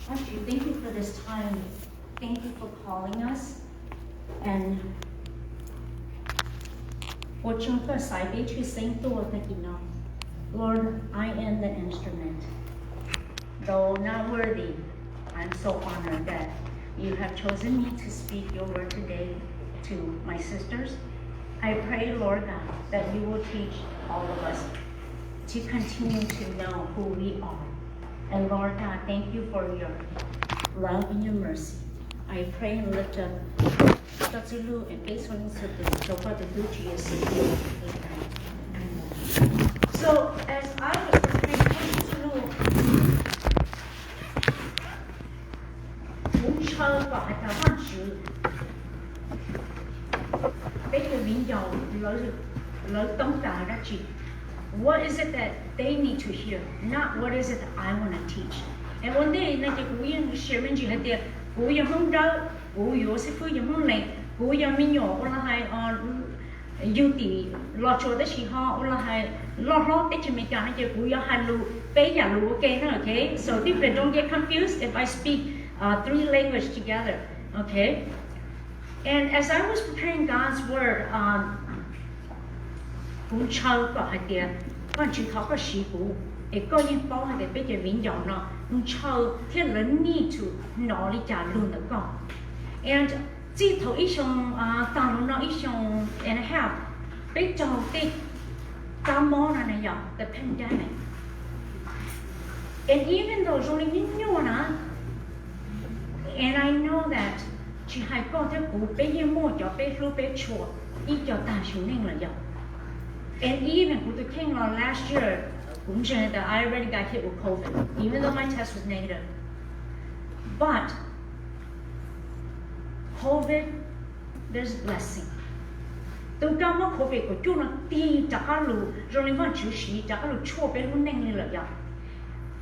Lord, we thank you for this time. Thank you for calling us. And ua tsaug koj xaiv peb tshwj xeeb tuaj tag kis no. Lord, I am the instrument. Though not worthy, I'm so honored that you have chosen me to speak your word today to my sisters. I pray, Lord God, that you will teach all of us to continue to know who we are. And Lord God, thank you for your love and your mercy. I pray and lift up koj txuj lug and peb txhua leej txhua tus rau koj tus tub Tswv Yexus. So as I was preparing koj txuj lug, kuv ntshaw kom hais tias Vajtswv, peb cov viv ncaus lawv toob kas dab tsi? What is it that they need to hear, not what is it that I want to teach? Es ua ntej no ces kuv yeej share me ntsis hais tias kuv yog Hmoob Dawb, kuv yuav xib fwb yog Hmoob Lees, kuv yog me nyuam ua los hais yug tim Los Tsuas tab sis ho ua los hais loj hlob teb chaws Amelikas no ces kuv yuav hais lus peb yam lus ua ke na, okay? So people don't get confused if I speak three language together, okay? And as I was preparing God's word, kuv ntshaw kom hais tias Vajtswv thov koj siv kuv, es koj yeej paub hais tias peb cov viv ncaus no ntshaw thiab lawv need to hnov li cas lus ntawm koj. And txij thaum ib xyoo tag los no ib xyoo and a half, peb raug tej kab mob no na yog the pandemic. And even though zoo li nyuaj nyuaj na, and I know that tsis hais koj thiab kuv peb yeej muaj cov peb hlub peb tshua ib co tag sim neej lawm yog. And even kuv tus kheej los last year, kuv ntseeg tias I already got hit with COVID, even though my test was negative. But COVID, there's blessing. Tus kab mob COVID kaum cuaj no tig rov qab los zoo li Vajtswv siv rov qab los tshuaj peb lub neej li lawm yog.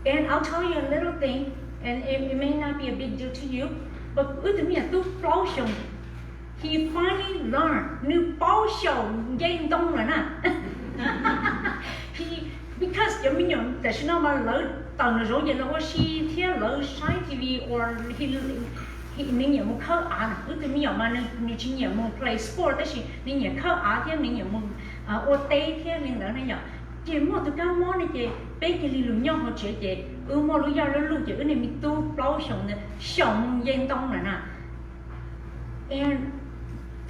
And I'll tell you a little thing, and it, it may not be a big deal to you, but wb tus me nyuam tub plaub xyoos, he finally learned, nws paub xyaum nce ntoo lawm na. He, because cov me nyuam tam sim no mas lawv tawm nraum zoov ces lawv ua si thiab lawv saib T V or nws nyiam mus khawb av na. Wb tus me nyuam mas nws tsis nyiam mus play sport tab sis nws nyiam khawb av thiab nws nyiam mus ua teb thiab li ntawd na yom. Ces muaj tus kab mob no ces peb cia li los nyob hauv tsev ces wb muaj lub yaj lub luj ces wb niag me tub plaub xyoos ntawd xyaum nce ntoo lawm na. And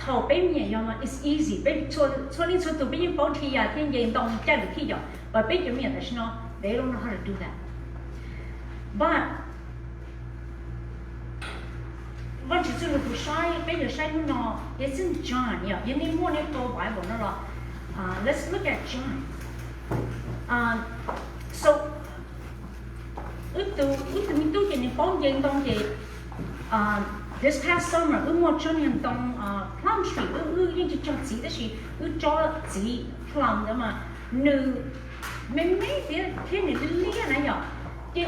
thaum peb me nyuam yog mas it's easy, peb txhua leej txhua tus peb yeej paub dhia yas thiab nce ntoo caij lus thij yom, but peb cov me nyuam tam sim no they don't know how to do that. But Vajtswv txuj lug kuv saib, peb yuav saib hnub no, yog txij John yom, yog nej muaj nej qau Bible no los, let's look at John. So wb tus, wb tus me tub ces nws paub nce ntoo ces this past summer wb muaj tsob niag ntoo plum tree, wb, wb yeej tsis cog txiv tab sis wb tsob txiv plum ntawd mas nws me me thiab, thiab nws liab liab na yom. Ces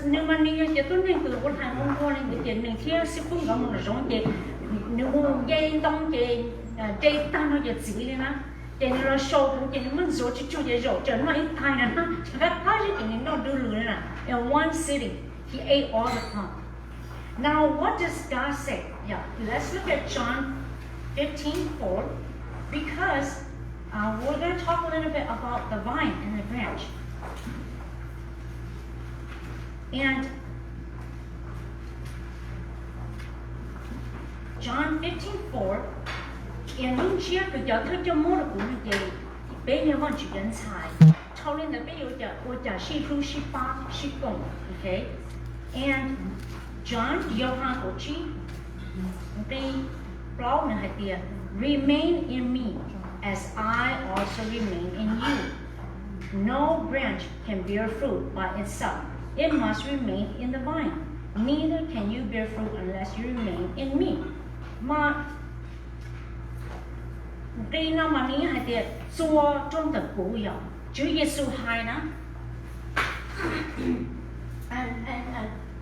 nws mas nws yog cov tuab neeg tus ua hais ua nkuaj li ntawd ces nws thiab xib fwb nkawd mus nraum zoov ces nws mus nce ntoo ces de tag no ces txiv li na. Ces nws los sau kuv ces nws muab ntxuav tsuj tsuag ces zaum tsawm noj ib tais na, rov qab qab zib ces nws noj du lug li na. In one sitting, he ate all the plum. Now, what does God say? Yeah, let's look at John fifteen four, because uh, we're going to talk a little bit about the vine and the branch. And John fifteen four, es lub ntsiab kws cov thawj coj muab rau kuv no ces peb yog Vajtswv cov ntxhais, dhau li ntawd peb yuav ua cas sib hlub sib pab sib koom, okay? And John, Yauhas kaum tsib, nqe plaub nws hais tias, Remain in me, as I also remain in you. No branch can bear fruit by itself. It must remain in the vine. Neither can you bear fruit unless you remain in me. Mas nqe no mas nws hais tias txua rau ntawm kuv yom. Tswv Yexus hais na.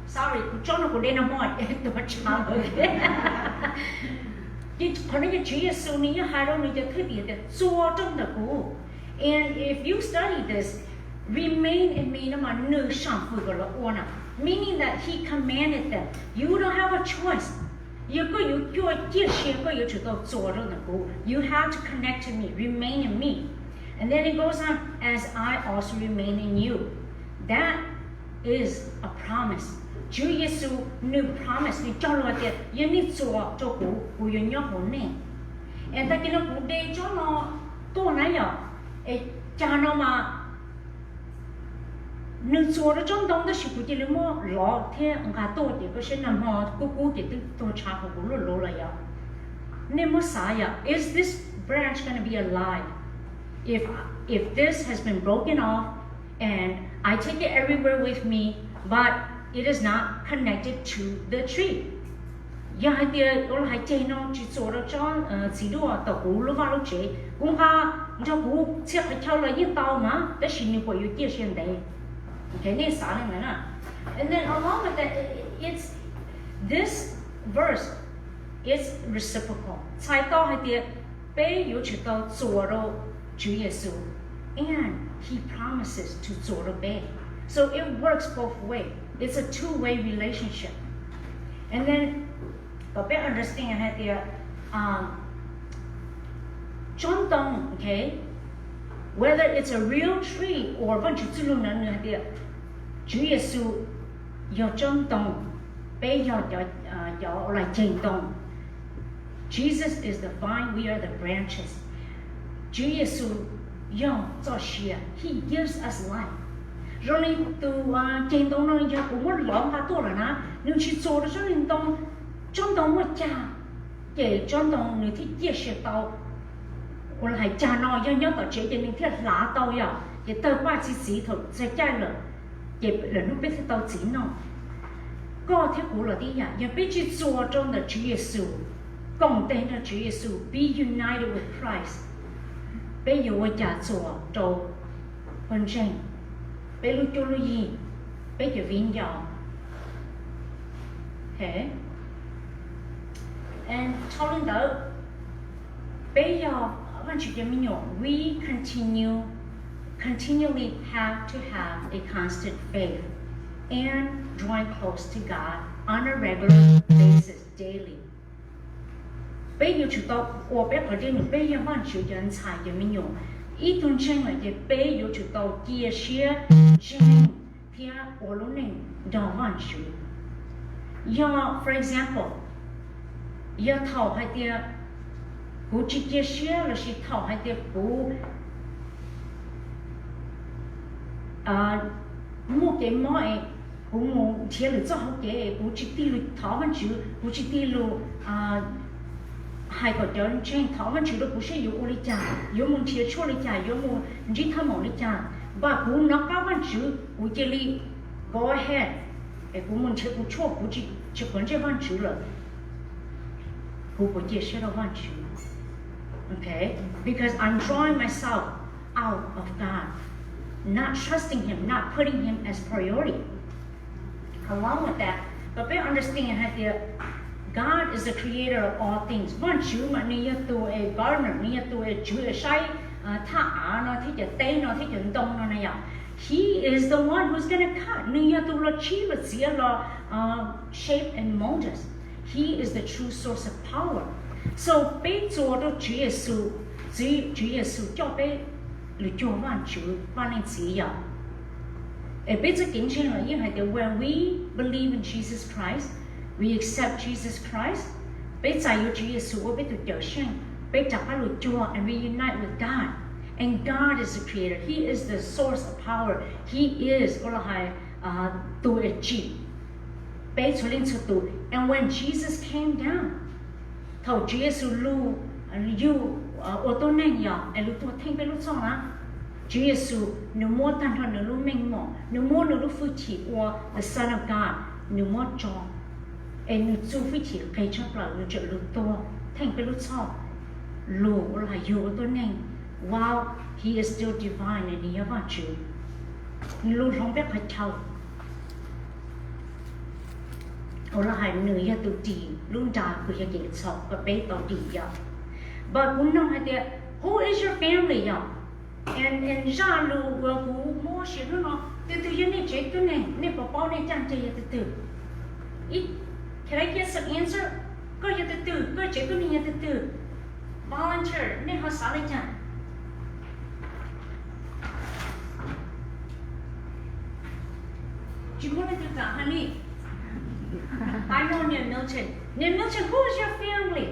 Sorry, kuv tsob no kuv de nag hmo tuag tshav lawm. Ces qhov no yog Tswv Yexus nws yeej hais rau nws cov thwj tim tias txua rau ntawm kuv. And if you study this, Remain in me no mas nws sam fwm kom lawv ua na, meaning that he commanded them. You don't have a choice. Yog koj yuav cuaj ciaj sia koj yuav tsum tau txuas rau ntawm kuv. You have to connect to me, remain in me. And then it goes on, as I also remain in you. That is a promise. Tswv Yexus nws promise, nws cog lus hais tias yog nej txuas rau kuv, kuv yuav nyob hauv nej. Es tag kis no kuv de tsob no tuaj na yom, es cas no mas nws txuas rau tsob ntoo tab sis kuv cia li muab lov thiab nqa tuaj ces koj saib nag hmo kub kub ces twb tuag tshav hauv kuv luaj luv lawm yom. Nej muab xav yom, is this branch gonna be alive if if this has been broken off and I take it everywhere with me, but it is not connected to the tree? Yog hais tias ua los hais ceg no tsis txuas rau tsob txiv duaj tom kuv lub vaj lub tsev, kuv nqa nrog kuv txhia qhov chaw los yeej tau mas, tab sis nws puas yuav ciaj sia ntev? Nej xav li ntawd na. And then along with that, it's this verse, it's reciprocal, txhais tau hais tias peb yuav tsum tau txuas rau Tswv Yexus, and he promises to txuas rau peb. So it works both way. It's a two-way relationship. And then kom peb understand hais tias tsob ntoo, okay, whether it's a real tree or Vaj Tswv txoj lus ntawd nws hais tias Tswv Yexus yog tsob ntoo, peb yog cov lam ceg ntoo. Jesus is the vine, we are the branches. Tswv Yexus yog txoj sia, he gives us life. Zoo li tus ceg ntoo no yog kuv muab lov nqa tuaj lawm na, nws tsis txuas rau tsob ntoo, tsob ntoo muaj cag, ces tsob ntoo nws thiaj ciaj sia tau. Ua li hais cag no yog nyob tom tsev ces nws thiaj hlav tau yom, ces tawg paj txi txiv thaum txog caij lawm, ces lawm hnub peb thiaj tau txiv noj. Koj thiab kuv los tib yam, yog peb tsis txuas rau ntawm Tswv Yexus, koom tes nrog Tswv Yexus, be united with Christ, peb yuav ua cas txuas rau pawg ntseeg, peb lub cuab lub yig, peb cov viv ncaus? Thaum li ntawd, peb yog Vaj Tswv cov me nyuam, we continue, continually have to have a constant faith and drawing close to God on a regular basis, daily. Peb yuav tsum tau ua peb qhov dej num, peb yog Vaj Tswv cov ntxhais cov me nyuam, ib tug ntseeg lawm ces peb yuav tsum tau cia siab ntseeg thiab ua lub neej nrog Vaj Tswv. Yog for example, yog thaum hais tias kuv tsis cia siab lossis thaum hais tias kuv muaj kev mob es kuv mus nrhiav lwm txoj hauv kev es kuv tsis tig lus thov Vaj Tswv, kuv tsis tig lus hais kom cov ntseeg thov Vaj Tswv rau kuv seb yuav ua li cas, yuav mus nrhiav tshuaj li cas, yuav mus ntsib thaj maum li cas, npam kuv nov qab Vaj Tswv kuv cia li go ahead es kuv mus nrhiav kuv tshuaj, kuv tsis quav ntsej Vaj Tswv lawm, kuv puas cia siab rau Vaj Tswv? Okay, because I'm drawing myself out of God, not trusting Him, not putting Him as priority. Along with that, but peb understand hais tias God is the creator of all things. Vaj Tswv mas nws yog tus es gardener, nws yog tus es tswv es saib thaj av no thiab cov teb no thiab cov ntoo no na yom. He is the one who's gonna cut. Nws yog tus los tshib los txiav los shape and mold us. He is the true source of power. So peb txuas rau Tswv Yexus, Tswv Yexus coj peb lug cuag Vaj Tswv, Vaj Leej Txiv yom. Es peb txoj kev ntseeg los yeej hais tias when we believe in Jesus Christ, we accept Jesus Christ, peb txais yuav Tswv Yexus ua peb tus Cawm Seej, peb rov qab lug cuag and reunite with God. And God is the creator. He is the source of power. He is ua los hais tus es tsim peb txhua leej txhua tus. And when Jesus came down, thaum Tswv Yexus lug yug ua tuab neeg yog es lug tuag theej peb lub txhoj na, Tswv Yexus nws muab tag nrho nws lub meej mom, nws muab nws lub hwj chim ua the Son of God, nws muab tso, es nws txuj hwj chim qeg tshaj plaws, nws txawm lug tuag theej peb lub txhoj, lug ua los yug ua tuab neeg while he is still divine, nws yog Vaj Tswv, nws lug hloov peb qhov chaw. Ua los hais nws yog tus dim lub nra kws yog kev txhaum kom peb tau dim yom. But kuv noog hais tias, who is your family yom? And, and zaj lus uas kuv muab sim hnub no, tus twg yog nej tsev tub neeg, nej puas paub nej caj ncees yog tus twg? Can I get some answer? Koj yog tus twg? Koj tsev tub neeg yog tus twg? Volunteer, nej ho xav li cas? Tsis muaj leej twg kam ha ni. I know Niam Milton. Niam Milton, who is your family?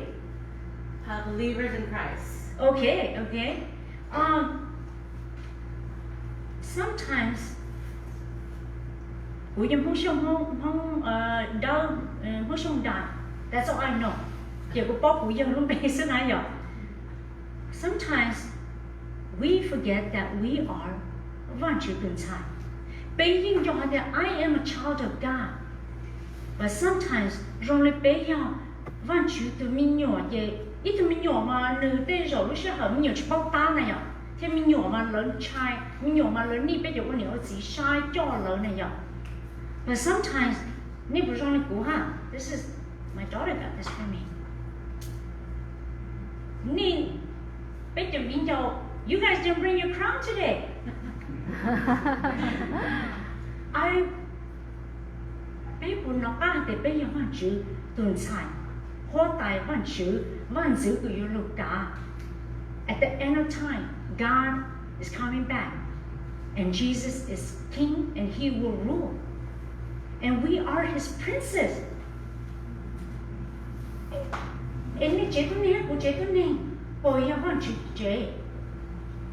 Uh, believers in Christ. Okay, okay. Um, sometimes, kuv yog Hmoob Xyooj, Hmoob, Hmoob, uh, Dawb, uh, Hmoob Xyooj Dais. That's all I know. Ces kuv paub kuv yog lub npe xwb na yom. Sometimes we forget that we are Vaajtswv tus ntxhais. Peb yeej nco hais tias I am a child of God. But sometimes zoo li peb yog Vaajtswv tus me nyuam ces ib tug me nyuam mas nws tej zaum lub sij hawm me nyuam tsis paub tab na yom, thiab me nyuam mas lawv ntshai, me nyuam mas lawv nij peb cov ua niam ua txiv saib coj lawv na yom. But sometimes, nej puas zoo li kuv ha? This is my daughter got this for me. Nej, peb cov viv ncaus, you guys didn't bring your crown today. I, peb puas nco qab hais tias peb yog Vaajtswv tus ntxhais, huab tais Vaajtswv, vaj ntxwv kws yuav lug kav. At the end of time, God is coming back, and Jesus is king, and he will rule, and we are his princess. Es nej tsev tub neeg, kuv tsev tub neeg, puas yog Vaajtswv tsev?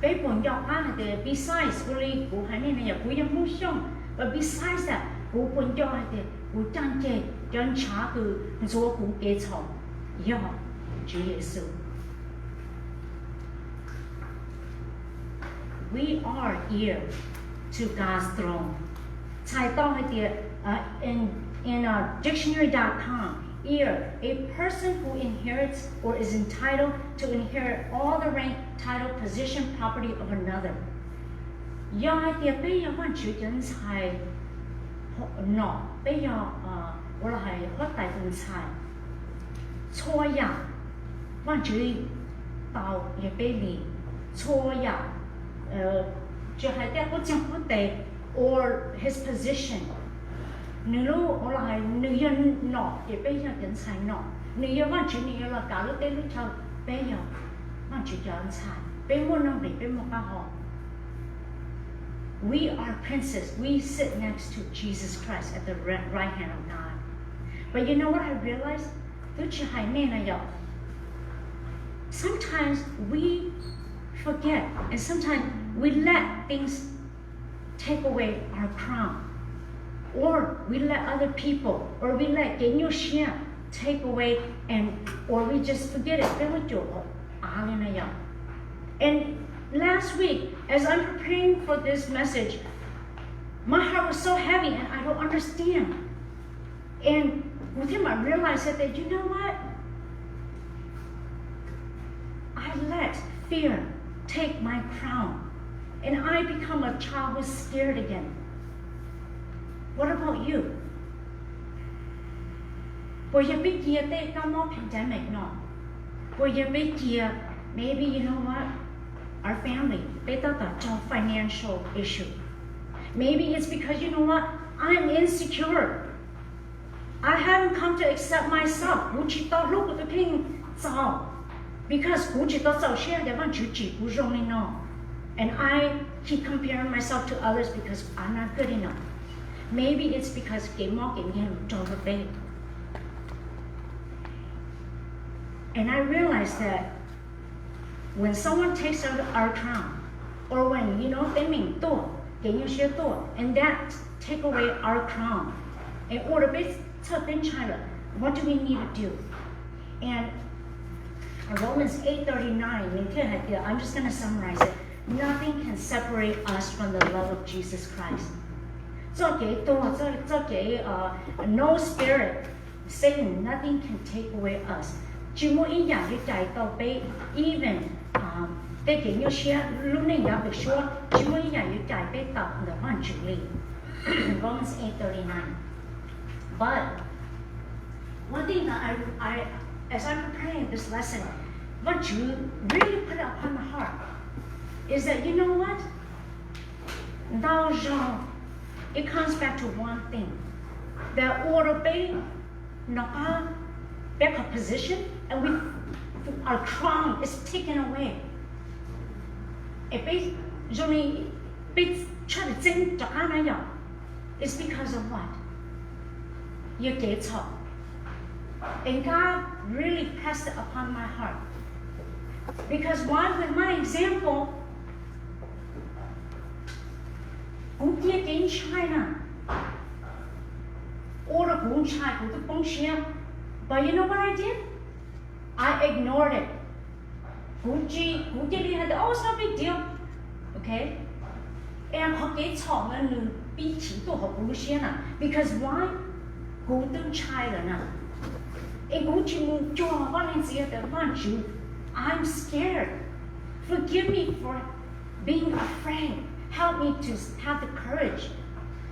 Peb puas nco qab hais tias besides, ua li kuv hais nej na yom, kuv yog Hmoob Xyooj, but besides that, kuv puas nco hais tias kuv caj ncees cov ntshav kws ntxuav kuv kev txhaum yog Tswv Yexus. We are heir to God's throne. Txhais tau hais tias, uh, in, in, uh, dictionary dot com, heir, a person who inherits or is entitled to inherit all the rank, title, position, property of another. Yog hais tias peb yog Vaajtswv cov ntxhais nom, peb yog, uh, ua los hais huab tais tus ntxhais, txhua yam Vaajtswv tau yog peb li, txhua yam, tsis hais tej qub txeeg qub tes or his position, nws lub, ua los hais nws yog nom ces peb yog cov ntxhais nom, nws yog Vaajtswv nws yuav los kav lub teb lub chaw, peb yog Vaajtswv cov ntxhais, peb muaj nuj nqis, peb muaj qab hau. We are princes. We sit next to Jesus Christ at the ri-, right hand of God. But you know what I realize? Twb tsis hais nej na yom. Sometimes we forget, and sometimes we let things take away our crown, or we let other people, or we let kev nyuaj siab take away, and, or we just forget it. Peb muab cuam av li na yom. And last week, as I'm preparing for this message, my heart was so heavy and I don't understand. And kuv thiaj mam realize that, you know what? I let fear take my crown, and I become a child who's scared again. What about you? Puas yog peb cia tej kab mob pandemic no? Puas yog peb cia, maybe, you know what? Our family, peb tab tom raug financial issue. Maybe it's because, you know what? I'm insecure. I haven't come to accept myself. Kuv tsis tau hlub kuv tus kheej txaus, because kuv tsis tau txaus siab tias Vaajtswv tsim kuv zoo li no. And I keep comparing myself to others because I'm not good enough. Maybe it's because kev mob kev nkeeg raug rau peb. And I realize that when someone takes out our crown, or when, you know, teeb meem tuaj, kev nyuaj siab tuaj, and that take away our crown, and ua rau peb txhawj peb ntshai lawm, what do we need to do? And Romans eight thirty-nine, nws thiaj hais tias, I'm just gonna summarize it. Nothing can separate us from the love of Jesus Christ. Txoj kev tuag, txoj, txoj kev, uh, no spirit, Satan, nothing can take away us. Tsis muaj ib yam yuav cais tau peb, even, uh, tej kev nyuaj siab, lub neej yav pem suab, tsis muaj ib yam yuav cais peb tawm ntawm Vaajtswv li. Romans eight thirty-nine. But one thing that I, I, as I'm preparing this lesson, Vaajtswv really put it upon my heart. is that, you know what? Ntau zaug, it comes back to one thing. That ua rau peb nov qab, peb qhov position, and we, our crown is taken away. Es peb, zoo li peb tshaj tawm txeeb rov qab na yom. It's because of what? Yog kev txhaum. And God really pressed it upon my heart. Because why? With my example, kuv cia kev ntshai na ua rau kuv ntshai, kuv twb poob siab. But you know what I did? I ignored it. Kuv tsis, kuv cia li hais tias, oh, it's no big deal. Okay? Es qhov kev txhaum ntawd nws pib chim tuaj hauv kuv lub siab na. Because why? Kuv twb ntshai lawm na. Es kuv tsis mus cuag Vaj Leej Txiv tias, Vajtswv, I'm scared. Forgive me for being afraid. Help me to have the courage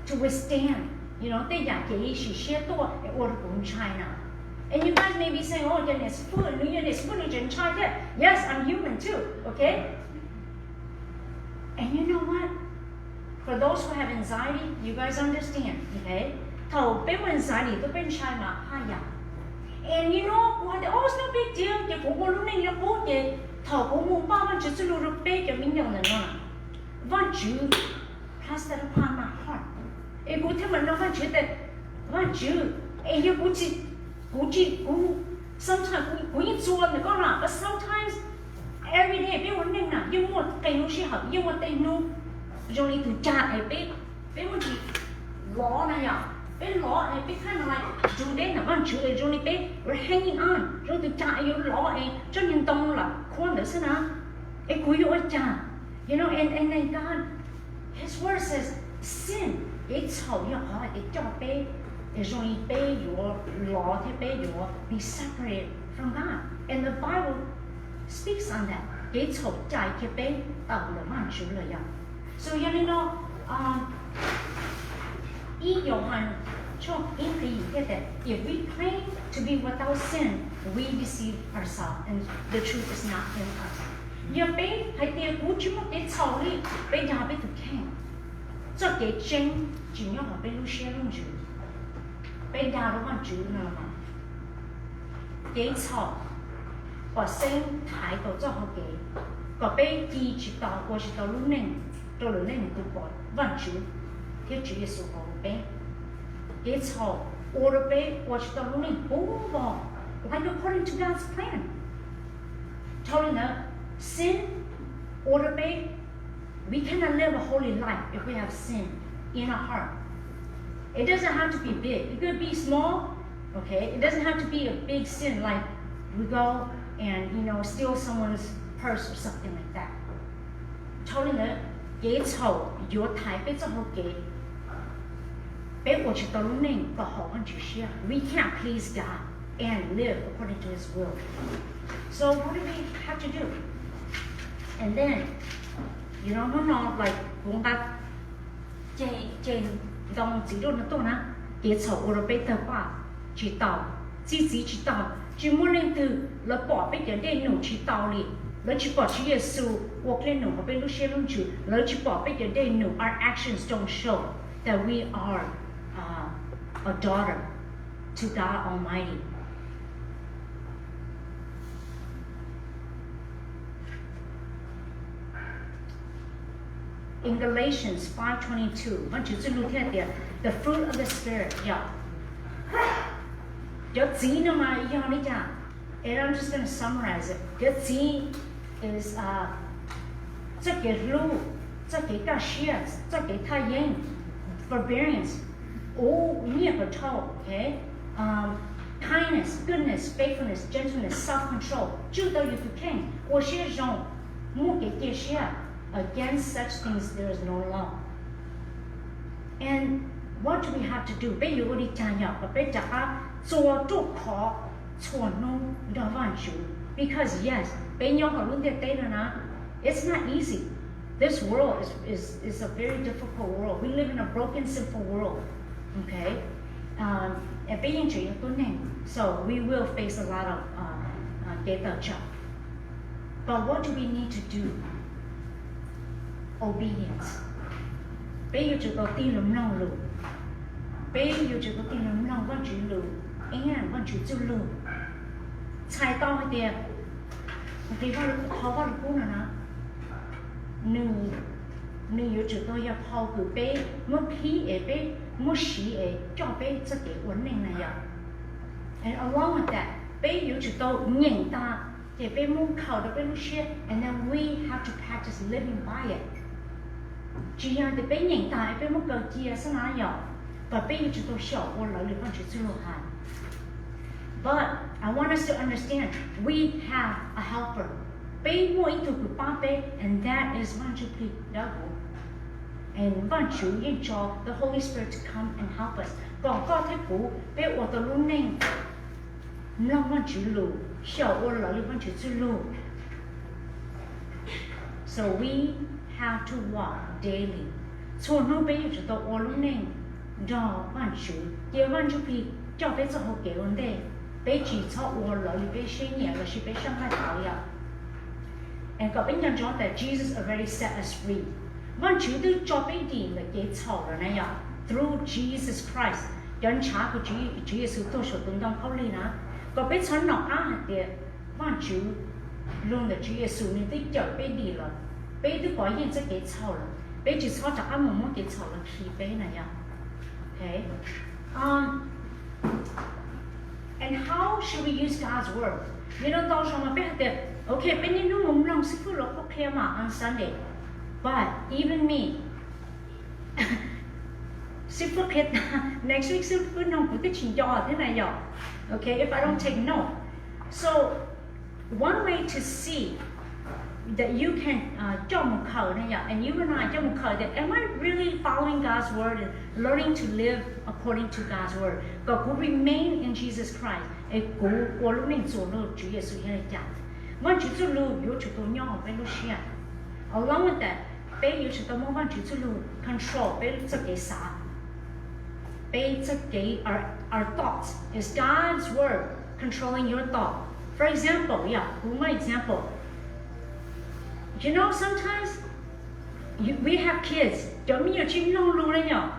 to withstand, you know, tej yam kev sim siab tuaj es ua rau kuv ntshai na. And you guys may be saying, oh, Janice, foolish, Janice, foolish, ntshai thiab. Yes, I'm human too, okay? And you know what? For those who have anxiety, you guys understand, okay? Thaum peb muaj anxiety, thaum peb ntshai mas haj yam. And you know, kuv hais tias, oh, it's no big deal, ces kuv ua lub neej li qub, ces thaum kuv mus npaj Vajtswv txoj lus rau peb cov me nyuam ntawm no, Vajtswv has that upon my heart. Es kuv thiaj mam nug Vajtswv tias, Vajtswv, es yog kuv tsis, kuv tsis, kuv, sometimes kuv, kuv yeej txuas ntawm koj na, but sometimes every day peb ua neej na yeej muaj qee lub sij hawm, yeej muaj tej hnub zoo li tus cag es peb, peb muaj ntsis lov na yom, peb lov es peb txhaj no lais tus deb ntawm Vajtswv es zoo li peb we're hanging on, zoo tus cag es yuav lov es tsob niag ntoo lam khuab ntawd xwb na. Es kuv yuav ua cas? You know, and, and then God, His word says, sin, kev txhaum yog qhov hais tias coj peb, es zoo li peb yuav lov thiab peb yuav be separated from God. And the Bible speaks on that. Kev txhaum cais kiag peb tawm ntawm Vajtswv lawm yom. So yog li no, um, ib Yauhas tshooj ib nqe yim thiaj tias, if we claim to be without sin, we deceive ourselves and the truth is not in us. Yog peb hais tias kuv tsis muaj kev txhaum li, peb dag peb tus kheej. Txoj kev tseeb tsis nyob hauv peb lub siab lub ntsws. Peb dag rau Vajtswv no los mas kev txhaum pom xeeb thaiv tau txoj hau kev kom peb ci tsis tau, ua tsis tau lub neej rau lwm leej lwm tus pom Vajtswv thiab Tswv Yexus hauv peb. Kev txhaum ua rau peb ua tsis tau lub neej puv npo, life according to God's plan. Thaum li ntawd, sin ua rau peb, we cannot live a holy life if we have sin in our heart. It doesn't have to be big. It could be small. Okay? It doesn't have to be a big sin like we go and, you know, steal someone's purse or something like that. Thaum li ntawd, kev txhaum yuav thaiv peb txoj hau kev, peb ua tsis tau lub neej kom haum Vajtswv siab. We can't please God and live according to His will. So what do we have to do? And then, you know, hnub no, like, kuv nqa ceg, ceg ntoo txiv duaj no tuaj na, kev txhaum ua rau peb tawg paj tsis tau, txi txiv tsis tau, tsis muaj leej twg, lawv pom peb cov dej num tsis tau li, lawv tsis pom Tswv Yexus ua dej num hauv peb lub siab lub ntsws, lawv tsis pom peb cov dej num, our actions don't show that we are, uh, a daughter to God Almighty. In Galatians five twenty-two, Vajtswv txoj lus thiaj tias, the fruit of the Spirit, yog cov txiv no mas yog li cas? And I'm just gonna summarize it. Cov txiv is, uh, txoj kev hlub, txoj kev kaj siab, txoj kev thaj yeeb, forbearance, ua nyiaj control, okay? Um, kindness, goodness, faithfulness, gentleness, self-control, tswj tau yus tus kheej, ua siab zoo, muaj kev cia siab. Against such things there is no law. And what do we have to do? Peb yuav ua li cas yog kom peb rov qab txua ruaj khov txhua hnub nrog Vajtswv? Because yes, peb nyob hauv lub ntiaj teb no na, it's not easy. This world is, is, is a very difficult world. We live in a broken, sinful world. Okay? Um, and peb yeej tseem yog tuab neeg. So we will face a lot of, uh, uh, kev tawm tsam. But what do we need to do? obedience. Peb yuav tsum tau tig los mloog lus. Peb yuav tsum tau tig los mloog Vajtswv lus, ib yam Vajtswv txuj lug. Txhais tau hais tias, qhov Vajlugkub no na, nws, nws yuav tsum tau yog phau kws peb muab qhib es peb muab siv es coj peb txoj kev ua neej na yom. And along with that, peb yuav tsum tau nyeem tag ces peb muab khaws rau peb lub siab, and then we have to practice living by it. Tsis yog tias peb nyeem tag es peb muab kaw cia xwb na yom, but peb yuav tsum tau xyaum ua lawv li Vajtswv txuj lug hais. But I want us to understand, we have a helper. Peb muaj ib tug kws pab peb, and that is Vaj Ntsuj Plig Dawb Huv. And Vajtswv yeej tso the Holy Spirit to come and help us, kom koj thiab kuv peb ua tau lub neej mloog Vajtswv lus, xyaum ua lawv li Vajtswv txuj lug. So we have to walk daily. Txhua hnub peb yuav tsum tau ua lub neej nrog Vajtswv, cia Vaj Ntsuj Plig coj peb txoj hau kev ua ntej. Peb tsis txhob ua lawv li peb siab nyiam lossis peb sab nqaij tawv yom. And kom peb nco ntsoov tias Jesus already set us free. Vajtswv twb tso peb dim ntawm kev txhaum lawm na yom, through Jesus Christ, cov ntshav kws Tswv Yexus tuag saum tus ntoo khaub lig na. Kom peb txhob nco qab hais tias Vajtswv, lug ntawm Tswv Yexus nws twb cawm peb dim lawm, peb twb pov yeej txoj kev txhaum lawm, peb tsis txhob rov qab mus muab kev txhaum los khi peb na yom. And how should we use God's word? Nyob rau ntau zaus mas peb hais tias, ok, peb niaj hnub mus mloog xib fwb lus qhuab qhia mas on Sunday, but even me, xib fwb qhia tag, next week xib fwb noog kuv twb tsis nco thiab na yom. Okay, if I don't take note. So one way to see that you can coj mus khaws na yom, and you and I coj mus khaws tias, am I really following God's word and learning to live according to God's word? Kom kuv remain in Jesus Christ es kuv ua lub neej txuas rau Tswv Yexus yog li cas. Vajtswv txuj lug yuav tsum tau nyob hauv peb lub siab. Along with that, peb yuav tsum tau muab Vajtswv txuj lug control peb txoj kev xav, peb txoj kev, our, our thoughts. Is God's word controlling your thought? For example, yeah, kuv muab example. You know, sometimes you, we have kids, cov me nyuam tsis mloog lus na yom.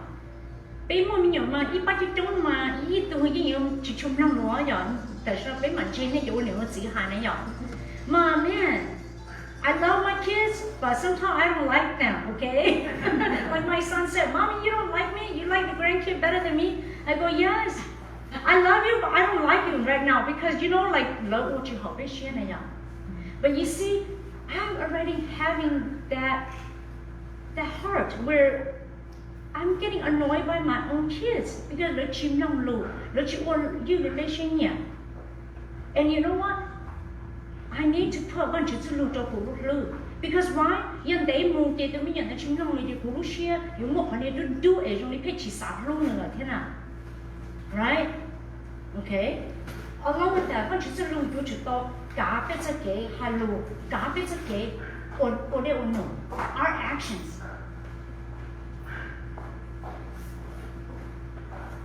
Peb muaj me nyuam mas ib pab coob coob mas ib tug yeej yuav tsis tshua mloog lus yom. Tam sim no peb mam ntseeg nej cov ua niam ua txiv hais na yom. Mas man, I love my kids, but sometimes I don't like them, okay? Like my son said, Mommy, you don't like me? You like the grandkid better than me? I go, yes. I love you, but I don't like you right now because, you know, like, lawv ua tsis haum peb siab na yom. But you see, I'm already having that, that heart where I'm getting annoyed by my own kids because lawv tsis mloog lus, lawv tsis ua ywj li peb siab nyiam. And you know what? I need to put Vajtswv txuj lug rau kuv lub hlwb. Because why? Yog ntev mus ces tus me nyuam ntawd tsis mloog lus ces kuv lub siab yuav muaj qhov niag dub dub es zoo li pheej tsis xav hlub nws lawm thiab na. Right? Okay. Along with that, Vajtswv txuj lug yuav tsum tau kav peb txoj kev hais lus, kav peb txoj kev ua dej ua num, our actions.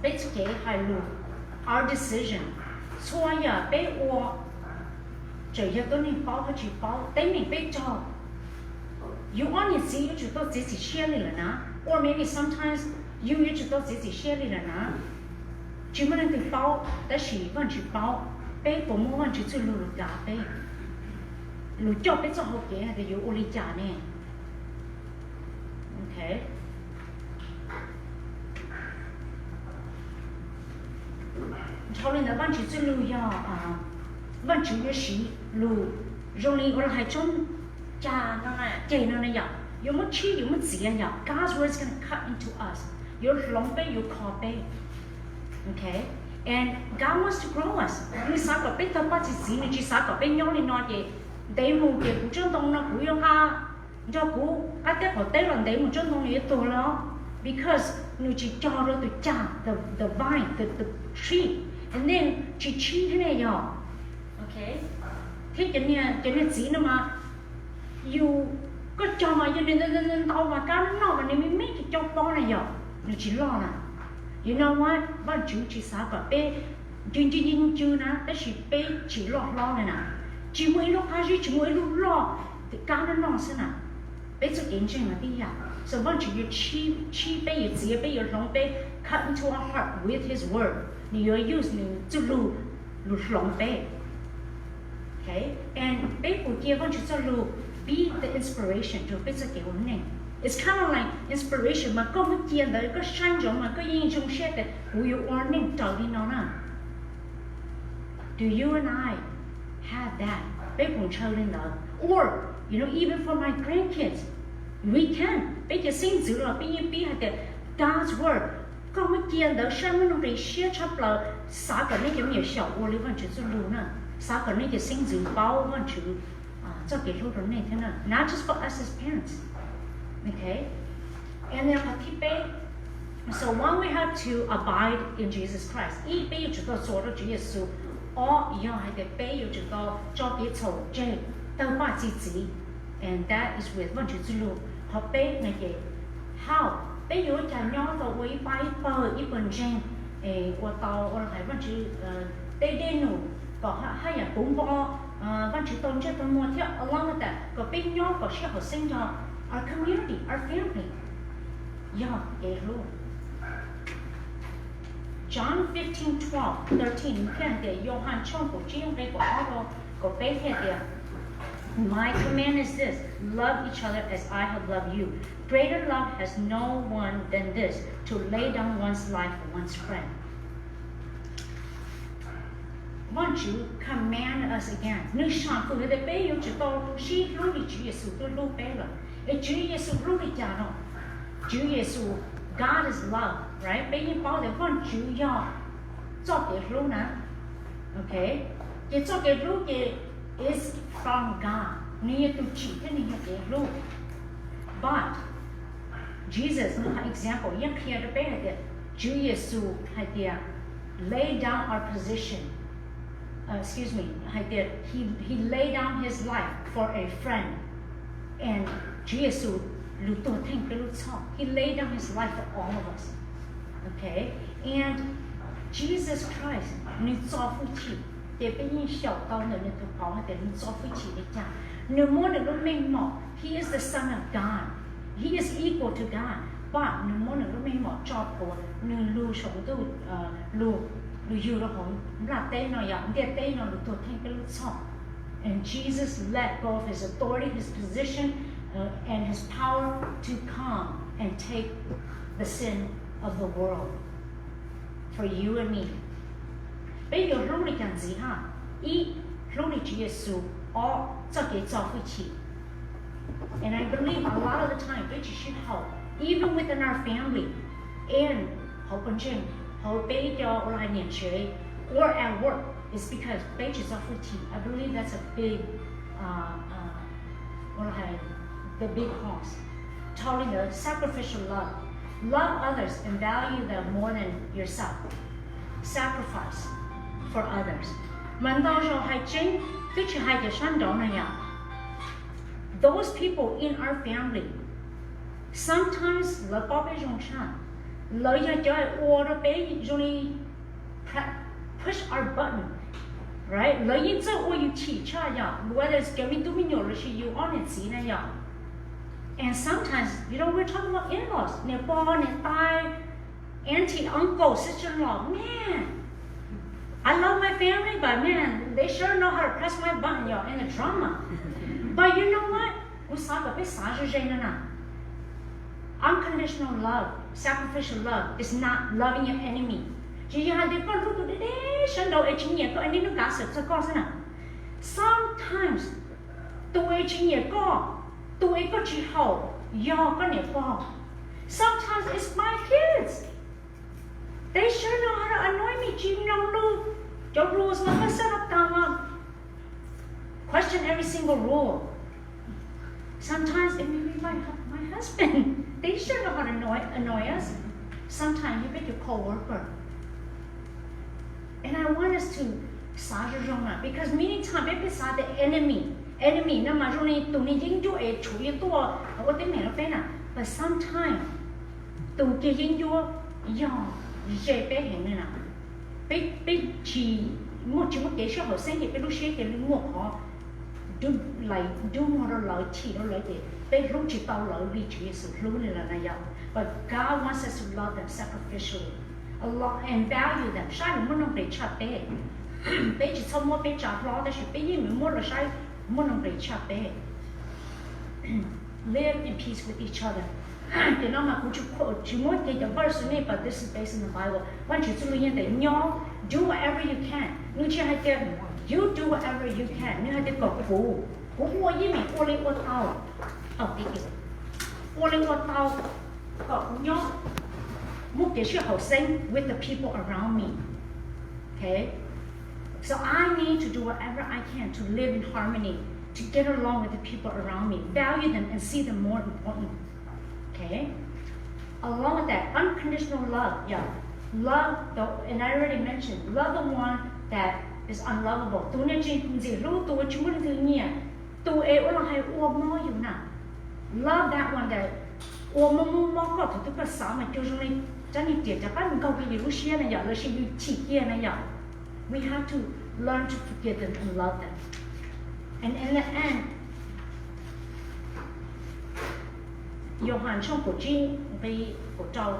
Peb txoj kev hais lus, our decision, txhua yam peb ua, txawm yog tuab neeg paub thiab tsis paub, teeb meem peb raug, yus ob niam txiv yuav tsum tau txiav txim siab li lawm na, or maybe sometimes yus yuav tsum tau txiav txim siab li lawm na. Tsis muaj leej twg paub, tab sis Vajtswv paub. Peb puas muab Vajtswv txuj lug lug kav peb, lug coj peb txoj hau kev hais tias yuav ua li cas ne? Dhau li ntawd Vajtswv txuj lug yog, Vajtswv yuav siv lus zoo li ua hais tsob cag no, ceg no na yom, yuav muab tshib yuav muab txiav yom, God's word is gonna cut into us, yuav hloov peb yuav kho peb. And God wants to grow us. Nws xav kom peb tau paj txi txiv, nws tsis xav kom peb nyob li no ces ntev mus ces kuv tsob ntoo no kuv yuav nqa nrog kuv qab teb qaum teb los ntev mus tsob ntoo nws yuav tuag lawm, because nws tsis cog rau tus cag, the, the vine, the, the tree, and then tsis tshib thiab ne yog. Thiab cov niag txiv no mas yus, koj cog mas yog nws ntau mas kab noj mas nws me me cov cov pob na yog nws tsis loj na. You know what? Vajtswv tsis xav kom peb ncw ncw ncw ncw na, tab sis peb tsis loj hlob li na. Tsis muaj ib lub qab zib, tsis muaj ib lub loj, kab noj noj xwb na. Peb txoj kev ntseeg mas tib yam. So Vajtswv yuav tshib peb, yuav txiav peb, yuav hloov peb, cut into our heart with his word. Nws yuav use nws txuj lug lug hloov peb. And peb puas cia Vajtswv txoj lug be the inspiration rua peb txoj kev ua neej? It's kind of like inspiration mas koj muab cia ntawd koj saib ntsoov mas koj yeej zoo siab tias kuv yuav ua neej raws li no na. Do you and I have that? Peb puas ntshaw li ntawd? Or, you know, even for my grandkids, we can. Peb cov xeeb ntxwv los peb yeej pib hais tias God's word, koj muab cia ntawd saib muab nqis siab tshaj plaws, xav kom nej cov me nyuam xyaum ua li Vajtswv txuj lug na, xav kom nej cov xeeb ntxwv paub Vajtswv txoj kev hlub rau nej thiab na. Not just for us as parents. Okay? And then qhov thib peb, so one, we have to abide in Jesus Christ. Ib, peb yuav tsum tau txuas rau Tswv Yexus. Ob, yog hais tias peb yuav tsum tau tso kev txhaum tseg, tawg paj txi txiv, and that is with Vajtswv txuj lug. Qhov peb no ces how, peb yuav ua cas nyob tau ua ib pab ib pawg, ib pawg ntseeg, ua tau ua hais Vajtswv tej dej num kom haj yam puv npo Vajtswv tau ntsej tau muag thiab along with that kom peb nyob kom sib haum xeeb ntxov, our community, our family, yog kev hlub. John fifteen twelve, thirteen thiaj hais tias, Yauhas tshooj kaum tsib nqe kaum ob rau kaum peb thiaj tias, My command is this, love each other as I have loved you. Greater love has no one than this, to lay down one's life for one's friend. Vajtswv command us again, nws sam fwm tias peb yuav tsum tau sib hlub li Tswv Yexus twb hlub peb lawm. Es Tswv Yexus hlub li cas no? Tswv Yexus, God is love, right? Peb yeej paub tias Vajtswv yog txoj kev hlub na. Okay, ces txoj kev hlub ces it's from God, nws yog tus tsim thiab nws yog kev hlub. But Jesus nws hais example yeej qhia rau peb hais tias Tswv Yexus hais tias lay down our position, excuse me, hais tias he, he lay down his life for a friend. And Tswv Yexus, lug tuag theej peb lub txhoj, he lay down his life for all of us. Okay, and Jesus Christ nws txo hwj chim, ces peb yeej xyaum tau ntawm nws tus qauv hais tias nws txo hwj chim li cas. Nws muab nws lub meej mom, he is the Son of God, he is equal to God, but nws muab nws lub meej mom tso plhuav, nws lug saum ntuj, lug, lug yug rau hauv nplaj teb no yom, ntiaj teb no lug tuag theej peb lub txhoj. And Jesus let go of his authority, his position, and his power to come and take the sin of the world for you and me. Peb yuav hlub li cas ntxiv hab? Ib, hlub li Tswv Yexus. Ob, txoj kev txo hwj chim. And I believe a lot of the time peb tsis sib haum, even within our family, and hauv pawg ntseeg, hauv peb cov ua laj niam tsev, or at work, is because peb tsis txo hwj chim. I believe that's a big, uh, uh, ua laj, the big cause. Totally the sacrificial love. Love others and value them more than yourself. Sacrifice for others. Mas ntau zaus hais tseeb, twb tsis hais cov sab nraud no yom. Those people in our family, sometimes lawv paub peb zoo tshaj, lawv yog cov ua rau peb zoo li push our button, right? Lawv yeej txawj ua yus chim tshaj yom, whether it's cov me tub me nyuam los sis yus ob niam txiv na yom. And sometimes, you know, we're talking about in-laws, niam pog niam tais, auntie, uncle, sister-in-law, man, I love my family, but man, they sure know how to press my button, y'all, in the drama. But you know what? Kuv xav kom peb xav zoo zoo no na. Unconditional love, sacrificial love is not loving your enemy. Tsis yog hais tias koj hlub tus deb deb sab nraud es tsis nyiam koj es niaj hnub kav xwm txog koj xwb na. Sometimes tus es tsis nyiam koj, tus es koj tsis haum, yog koj niam pog. Sometimes it's my kids. They sure know how to annoy me, tsis mloog lus. Cov rules no koj xav tau tag mas question every single rule. Sometimes it may be my, my husband. They sure know how to annoy, annoy us. Sometimes yog peb cov co-worker. And I want us to xav zoo zoo na, because many times peb, peb xav tias enemy, enemy no mas zoo li tus neeg yeeb ncuab es tshuav yuav tuaj ua teeb meem rau peb na. But sometimes tus ceg yeeb ncuab yog ze peb heev li na. Peb, peb tsis muaj, tsis muaj kev sib haum xeeb ces peb lub siab cia li muaj qhov dub, like, dub muag rau lawv, chim rau lawv ces peb hlub tsis tau lawv li Tswv Yexus hlub li lawm na yom. But God wants us to love them sacrificially, a lot, and value them, saib lawv muaj nuj nqis tshaj peb. Peb tsis txhob muab peb tsa hlob, tab sis peb yeej muab lawv saib muaj nuj nqis tshaj peb. Live in peace with each other. Ces no mas kuv tsis, tsis muab kiag cov verse nej, but this is based on the Bible. Vajtswv txuj lus yeej tias nyob, do whatever you can. Nws tsis hais tias you do whatever you can, nws hais tias kom kuv, kuv ua yeej meem ua li ua tau, ua li ua tau kom kuv nyob muaj kev sib haum xeeb with the people around me. Okay? So I need to do whatever I can to live in harmony, to get along with the people around me, value them and see them more important. Okay? Along with that, unconditional love, yeah. Love the, and I already mentioned, love the one that is unlovable. Tus neeg tsis ntxim hlub, tus uas tsis muaj leej twg nyiam, tus es ua los hais ua mob yus na. Love that one that ua mob mob mob koj, thaum twg koj xav mas cuag zoo li rab niag riam rov qab nkaug kiag yus lub siab na yom, los sis yus chim kiag na yom. We have to learn to forgive them and love them. And in the end, Yauhas tshooj kaum tsib nqi kaum rau,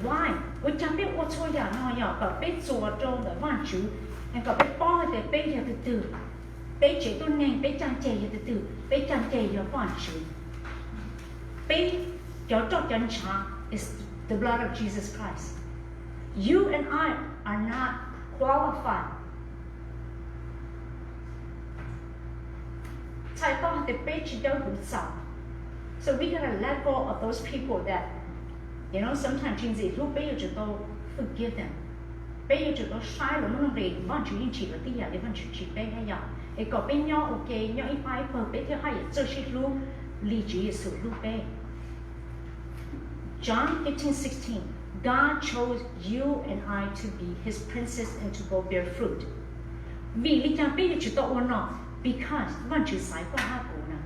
why, ua cas peb ua txhua yam no yog kom peb txuas rau ntawm Vajtswv, kom peb paub hais tias peb yog tus twg, peb tsev tuab neeg peb caj ces yog tus twg, peb caj ces yog Vajtswv. Peb cov roj cov ntshav is the blood of Jesus Christ. You and I are not qualified. Txhais tau hais tias peb tsis dawb huv txaus. So we gotta let go of those people that, you know, sometimes tsis ntxim hlub, peb yuav tsum tau forgive them. Peb yuav tsum tau saib lawv muaj nuj nqis, Vajtswv yeej tsim lawv tib yam li Vajtswv tsim peb thiab yom. Es kom peb nyob ua ke, nyob ib pab ib pawg, peb thiaj haj yam txawj sib hlub li Tswv Yexus hlub peb. John fifteen sixteen, God chose you and I to be his princes and to go bear fruit. Vim li cas peb yuav tsum tau ua no? Because Vajtswv xaiv koj hab kuv na.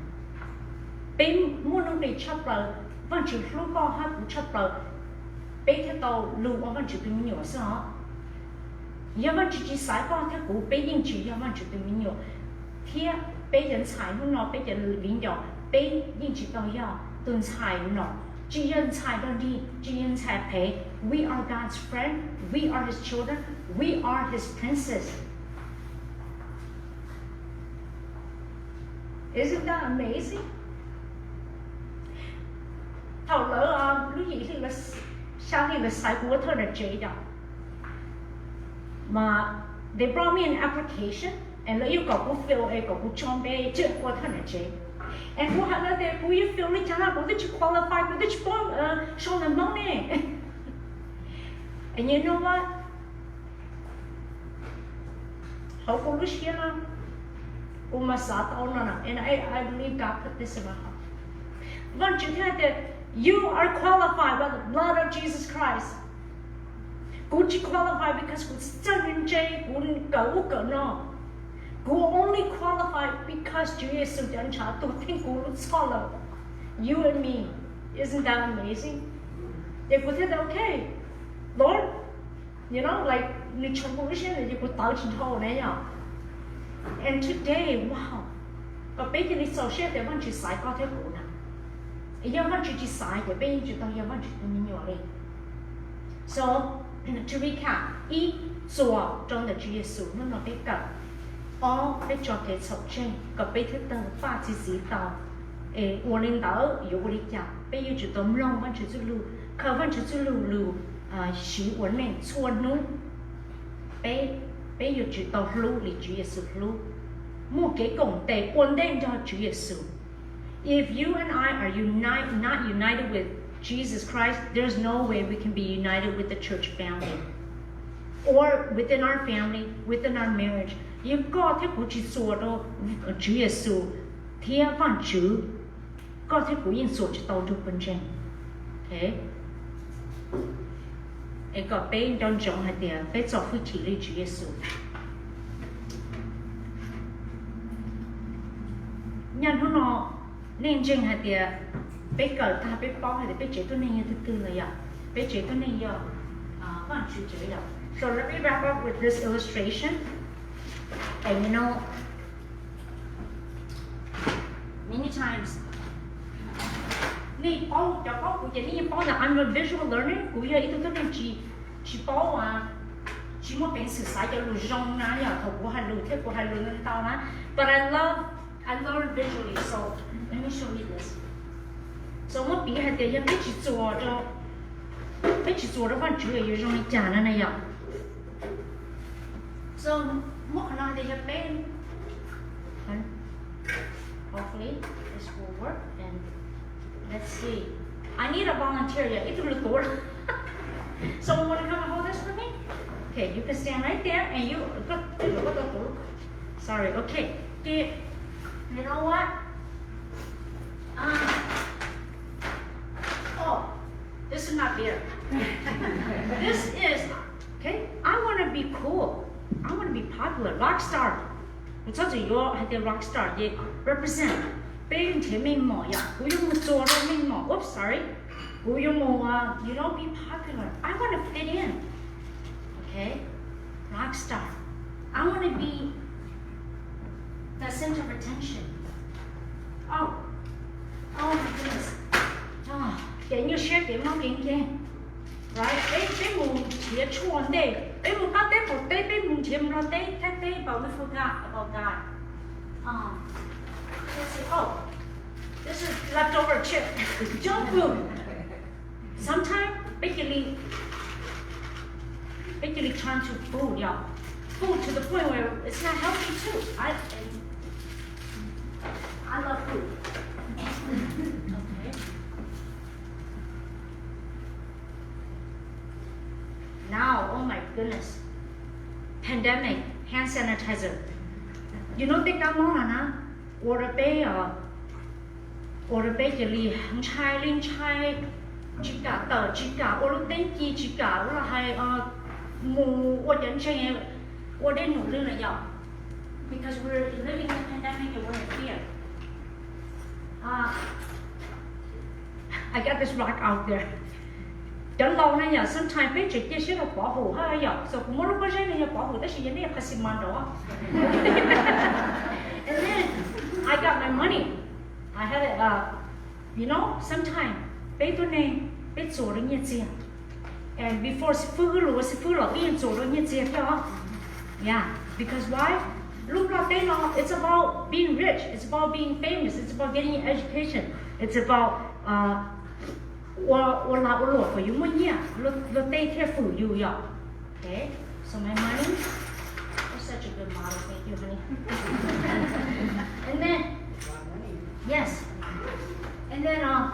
Peb muaj nuj nqis tshaj plaws, Vajtswv hlub koj hab kuv tshaj plaws, peb thiaj tau lug ua Vajtswv tus me nyuam xwb os. Yog Vajtswv tsis xaiv koj thiab kuv, peb yeej tsis yog Vajtswv tus me nyuam, thiab peb cov ntxhais hnub no, peb cov viv ncaus, peb yeej tsis tau yog tus ntxhais no, tsis yog ntxhais dog dig, tsis yog ntxhais phem. We are God's friend, we are his children, we are his princes. Isn't that amazing? Thaum lawv lub yim hli, xya hli lawv xaiv kuv ua thawj niam tsev yom, mas they brought me an application and lawv yuav kom kuv fill es kom kuv tso npe ua thawj niam tsev. Es kuv hais lawv tias kuv yuav fill li cas na, kuv twb tsis qualify, kuv twb tsis paub sau ntawv Hmoob ne. And you know what? Hauv kuv lub siab na, kuv mas xav tau no na, and I, I believe God put this in my heart. Vajtswv thiaj hais tias, you are qualified by the blood of Jesus Christ. Kuv tsis qualified because kuv txawj ntse, kuv kawm ub kawm no. Kuv only qualified because Tswv Yexus cov ntshav tuag theej kuv lub txhoj lawm. You and me, isn't that amazing? Ces kuv thiaj tias, okay, Lord, you know, like, nws tshoov kuv lub siab ntawd ces kuv tawv tsis dhau na yom. And today, wow, kom peb cia li txaus siab tias Vajtswv xaiv koj thiab kuv na. Yog Vajtswv tsis xaiv ces peb yeej tsis tau yog Vajtswv tus me nyuam li. So, to recap, ib, txuas rau ntawm Tswv Yexus hnub no peb kawm. Ob, peb tso kev txhaum tseg kom peb thiaj tawg paj txi txiv tau. Es ua li ntawd yuav ua li cas? Peb yuav tsum tau mloog Vajtswv txuj lug, khaws Vajtswv txuj lug lug siv ua neej txhua hnub. Peb, peb yuav tsum tau hlub li Tswv Yexus hlub, muaj kev koom tes ua ntej nrog Tswv Yexus. If you and I are unite, not united with Jesus Christ, there's no way we can be united with the church family or within our family, within our marriage. Yog koj thiab kuv tsis txuas rau Tswv Yexus thiab Vajtswv, koj thiab kuv yeej txuas tsis tau nrug pawg ntseeg. Es kom peb nco ntsoov hais tias peb txo hwj chim li Tswv Yexus. Nyaj hnub no, nej ntseeg hais tias peb kawm tag peb paub hais tias peb tsev tuab neeg yog twg twg lawm yom? Peb tsev tuab neeg yog Vajtswv tsev yom. So let me wrap up with this illustration. And you know, Many times. Nej paub, cov paub kuv ces nej yeej paub ntawm I'm a visual learner, kuv yog ib tug tuab neeg tsis, tsis paub, tsis muaj peev xwm xav cov lus zoo na yom, thaum kuv hais lus thiab kuv hais lus ntau na. But I love, I learn visually, so let me show you this. So muab piv hais tias yog peb tsis txuas rau, peb tsis txuas rau Vajtswv yuav zoo li cas no na yom. So muab qhov no hais tias yog peb, hopefully this will work and let's see. I need a volunteer, yeah, ib tug lwm tus. Someone wanna come and hold this for me? Okay, you can stand right there and you, koj, koj tau tus. Sorry, okay. Ces, you know what? Um, oh, this is not beer. This is, okay, I want to be cool. I want to be popular. Rock star. Kuv txhob txwm yuav hais tias rock star ces represent peb nrhiav meej mom yom. Kuv yuav mus txuas rau meej mom. Oops, sorry. Kuv yuav mus, uh, you know, be popular. I want to fit in. Okay? Rock star. I want to be the center of attention. Oh, oh my goodness. Oh, kev nyuaj siab, kev mob kev nkeeg. Right? Peb, peb mus nrhiav tshuaj ntej, peb mus qab teb qaum teb, peb mus nrhiav Nplog teb, Thaib teb, but we forgot about God. Um, let's see. Oh, this is leftover chip. Junk food. Sometimes peb cia li, peb cia li turn to food, y'all. Food to the point where it's not healthy too. I, I love food. Okay. Now, oh my goodness. Pandemic, hand sanitizer. You know, tej kab mob no na, ua rau peb, ua rau peb cia li ntshai li ntshai, tsis kam tawm, tsis kam ua lub teeb ci, tsis kam ua los hais, mus ua cov ntseeg, ua dej num lwj na yom. Because we're living in a pandemic and we're in fear. I got this rock out there. Cov laus na yom, sometimes peb tseem cia siab rau pov hum hab yom, so kuv muab lub pob zeb no yog pov hum tab sis yog nej qha xi mas nraud. And then I got my money. I had it, uh, you know, sometimes peb tuab neeg peb txuas rau nyiaj txiag. And before xib fwb, wb lus ua xib fwb los wb yeej txuas rau nyiaj txiag thiab os. Yeah, because why? Lub nplaj teb no, it's about being rich, it's about being famous, it's about getting an education, it's about, uh, ua, ua lag ua luam kom yus muaj nyiaj, luag tej thiaj fwm yus yom. Okay, so my money, you're such a good model, thank you, honey. And then, yes, and then, uh,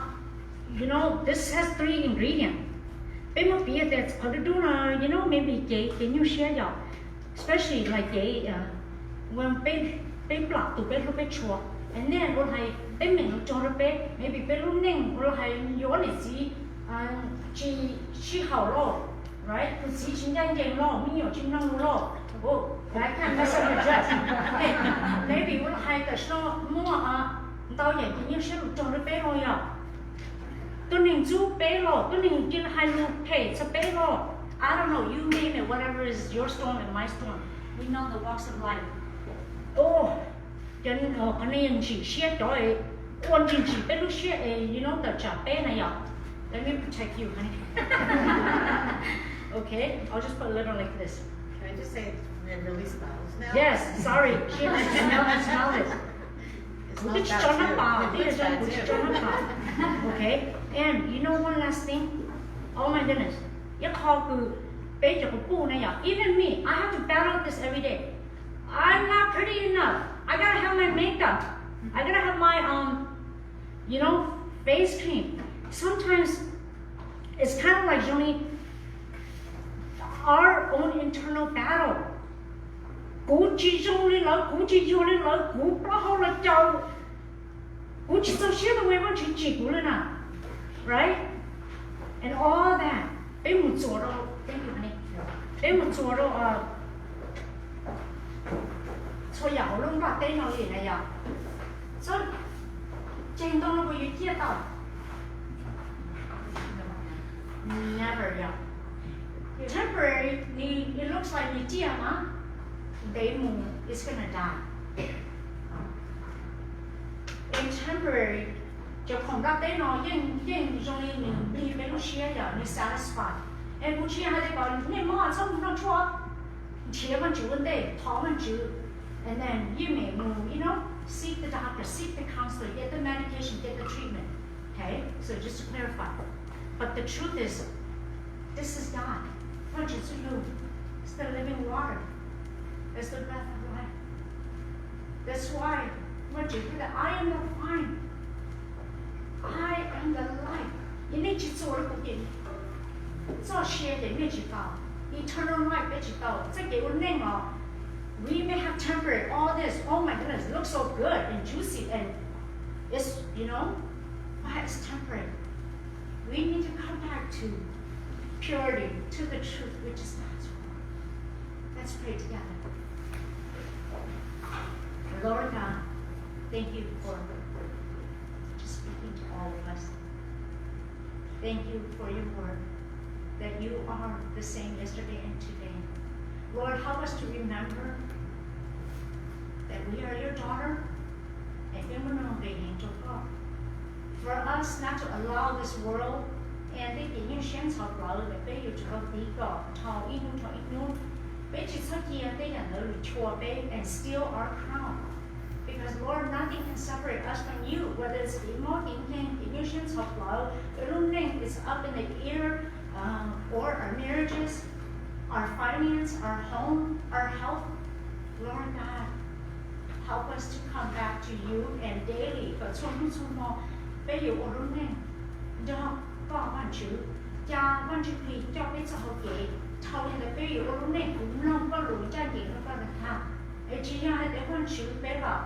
you know, this has three ingredients. Peb muab piv tias qhov dub dub no, you know, maybe kev, kev nyuaj siab yom. Especially like kev, peb, peb plam tus peb hlub peb tshua. And then ua hais peb meem los cog rau peb, maybe peb lub neej ua hais yuav niam txiv tsis sib haum los, right? Tus txiv tsis ncaj ncees los, me nyuam tsis mloog lus los, that kind of mess up your dress. Maybe ua hais tam sim no muaj ntau yam kev nyuaj siab los cog rau peb los yom. Tuab neeg ntxub peb los, tuab neeg cia li hais lus phem txog peb los, I don't know, you name it, whatever is your storm and my storm, we know the walks of life. Cov, qhov no yog ntsim siab, cov ua ntsim ntsim peb lub siab es, you know, tawm tsam peb na yom. Let me protect you, honey. Okay, I'll just put a little like this. Can I just say, it really smells now? Yes, sorry. She has to smell, I smell it. Kuv twb tsis tso nab pas, twb yog zoo kuv tsis tso nab pas. Okay, and you know one last thing? Oh my goodness. Ib qho kws peb cov quas puj na yom, even me, I have to battle this every day. I'm not pretty enough. I gotta have my makeup. I gotta have my, um, you know, face cream. Sometimes it's kind of like, Johnny, our own internal battle. Kuv tsis zoo li lawv, kuv tsis yog li lawv, kuv plaub hau los caum, kuv tsis txaus siab rau Vaajtswv tsim kuv li na, right? And all that, peb mus txuas rau, peb mus txuas rau txhua yam hauv lub nplaj teb no li na yom. Txhob tseg ntau no puas yuav ciaj tau? Never yom. Temporary, nws, it looks like nws ciaj mas, ntev mus it's gonna die. Temporary, cov khoom nplaj teb no yeej yeej zoo li nws nplig peb lub siab, yog nws satisfy. Es kuv tsis yog hais tias kom nej mob txhob mus noj tshuaj, nrhiav Vaj Tswv ua ntej, thov Vaj Tswv, and then you may move, you know, seek the doctor, seek the counselor, get the medication, get the treatment. Okay, so just to clarify. But the truth is, this is God. Vaj Tswv txuj lug, it's the living water, it's the breath of life. That's why Vaj Tswv hais tias, I am the vine, I am the light. Yog nej tsis txuas rau kuv ces txoj sia ces nej tsis tau, eternal life peb tsis tau, txoj kev ua neej os. We may have temporary, all this, oh my goodness, looks so good and juicy and it's, you know, but it's temporary. We need to come back to purity, to the truth, which is God's word. Let's pray together. Lord God, thank you for just speaking to all of us. Thank you for your word, that you are the same yesterday and today. Lord, help us to remember that we are your daughter, and peb muaj nuj nqis heev rau koj. For us not to allow this world and tej kev nyuaj siab ntxhov plawv, peb yuav tsum tau tiv kom dhau ib hnub dhau ib hnub. Peb tsis txhob cia tej yam ntawd lug chua peb and steal our crown. Because Lord, nothing can separate us from you, whether it's kev mob kev nkeeg, kev nyuaj siab ntxhov plawv, peb lub neej is up in the air, um, or our marriages, our finance, our home, our health. Lord God, help us to come back to you and daily, kom txhua hnub txhua hmo peb yuav ua lub neej nrog koj Vaj Tswv, ca Vaj Tswv Plig coj peb txoj hau kev. Dhau li ntawd peb yuav ua lub neej kov mloog koj lus, ncaj ncees rau koj lub thaj. Es tsis yog hais tias Vaj Tswv peb los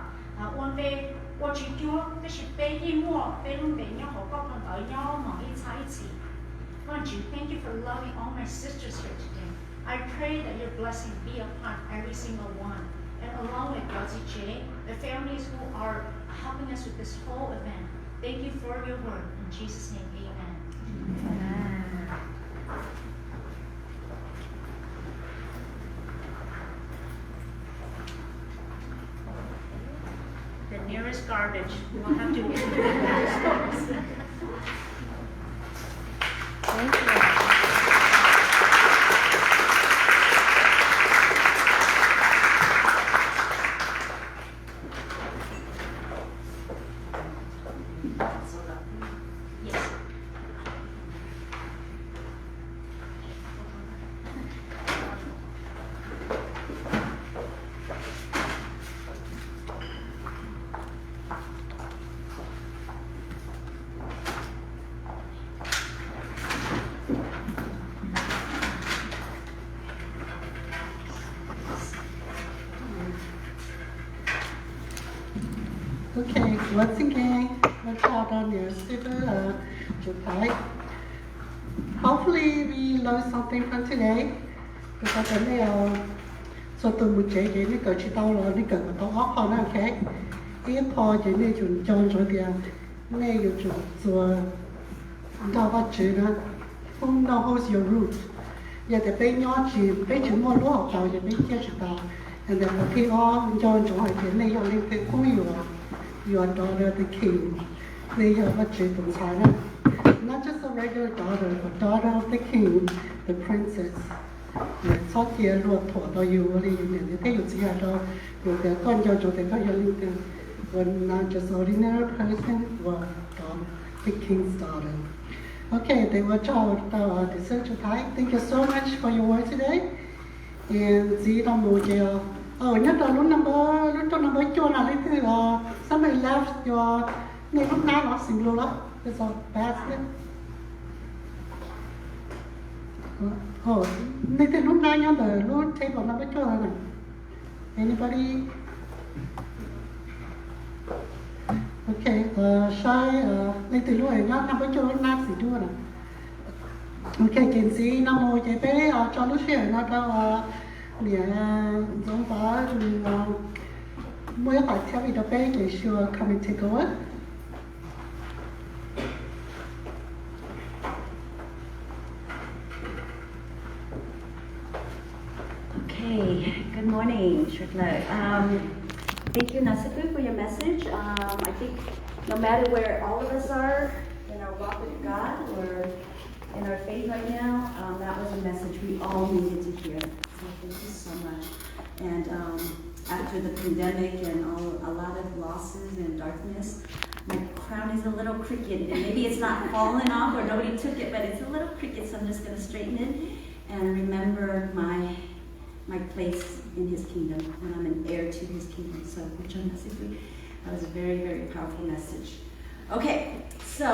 ua npe ua tsis cuag, tab sis peb yeej muaj peb lub npe nyob hauv koj phau ntawv nyob mog ib txhab ib txhis. Vaj Tswv, thank you for loving all my sisters here today. I pray that your blessing be upon every single one, and along with Yawzi J, the families who are helping us with this whole event. Thank you for your word. In Jesus' name, amen. The nearest garbage. We'll have to. Thank you. Okay, once again, let's shout out your super, uh, Jutai. Hopefully we learn something from today. Kuv xav tias nej txhua tus mus tsev ces nej kawm tsis tau los nej kawm kom tau ob qho na, okay? Ib qho ces nej tsum nco ntsoov tias nej yuav tsum txuas nrog Vajtswv na. Who knows your root? Yog tias peb nyob tsis, peb tsis muaj lub hauv paus ces peb ciaj tsis tau. And then qhov thib ob, nco ntsoov hais tias nej yog leej twg, who you are. You are daughter of the king. Nej yog Vajtswv tus ntxhais na. Not just a regular daughter, but daughter of the king, the princess. Txhob cia luag thuam tau yus ua li yus niam thiab yus txiv hais rau yus tias koj nco ntsoov tias koj yog leej twg, was not just ordinary person, was daughter, the king's daughter. Okay, tes ua tsaug rau tus xib hwb Tsu Thaiv. Thank you so much for your work today. Ntxiv no mus ces, nyob rau lub number, lub rooj number cuaj no leej twg, somebody left your, nej lub hnab no xim lus los, it's a bad slip. Nej tej lub hnab nyob ntawm lub table number cuaj no na. Anybody? Okay, saib leej twg lub nyob number cuaj lub hnab xim duab na. Okay, ces ntxiv no mus ces peb tso lub sij hawm no rau niam Ntxoov Pov nws muaj ib qho tell me rau peb ces she will come and take over. Okay, good morning, Sharklo. Um, thank you, Nasipur, for your message. Um, I think No matter where all of us are in our walk with God or in our faith right now, um, that was a message we all needed to hear. So thank you so much. And um, after the pandemic and all, a lot of losses and darkness, my crown is a little crooked. And maybe it's not fallen off or nobody took it, but it's a little crooked, so I'm just going to straighten it and remember my my place in his kingdom, and I'm an heir to his kingdom. So, muchas gracias. That was a very, very powerful message. Okay, so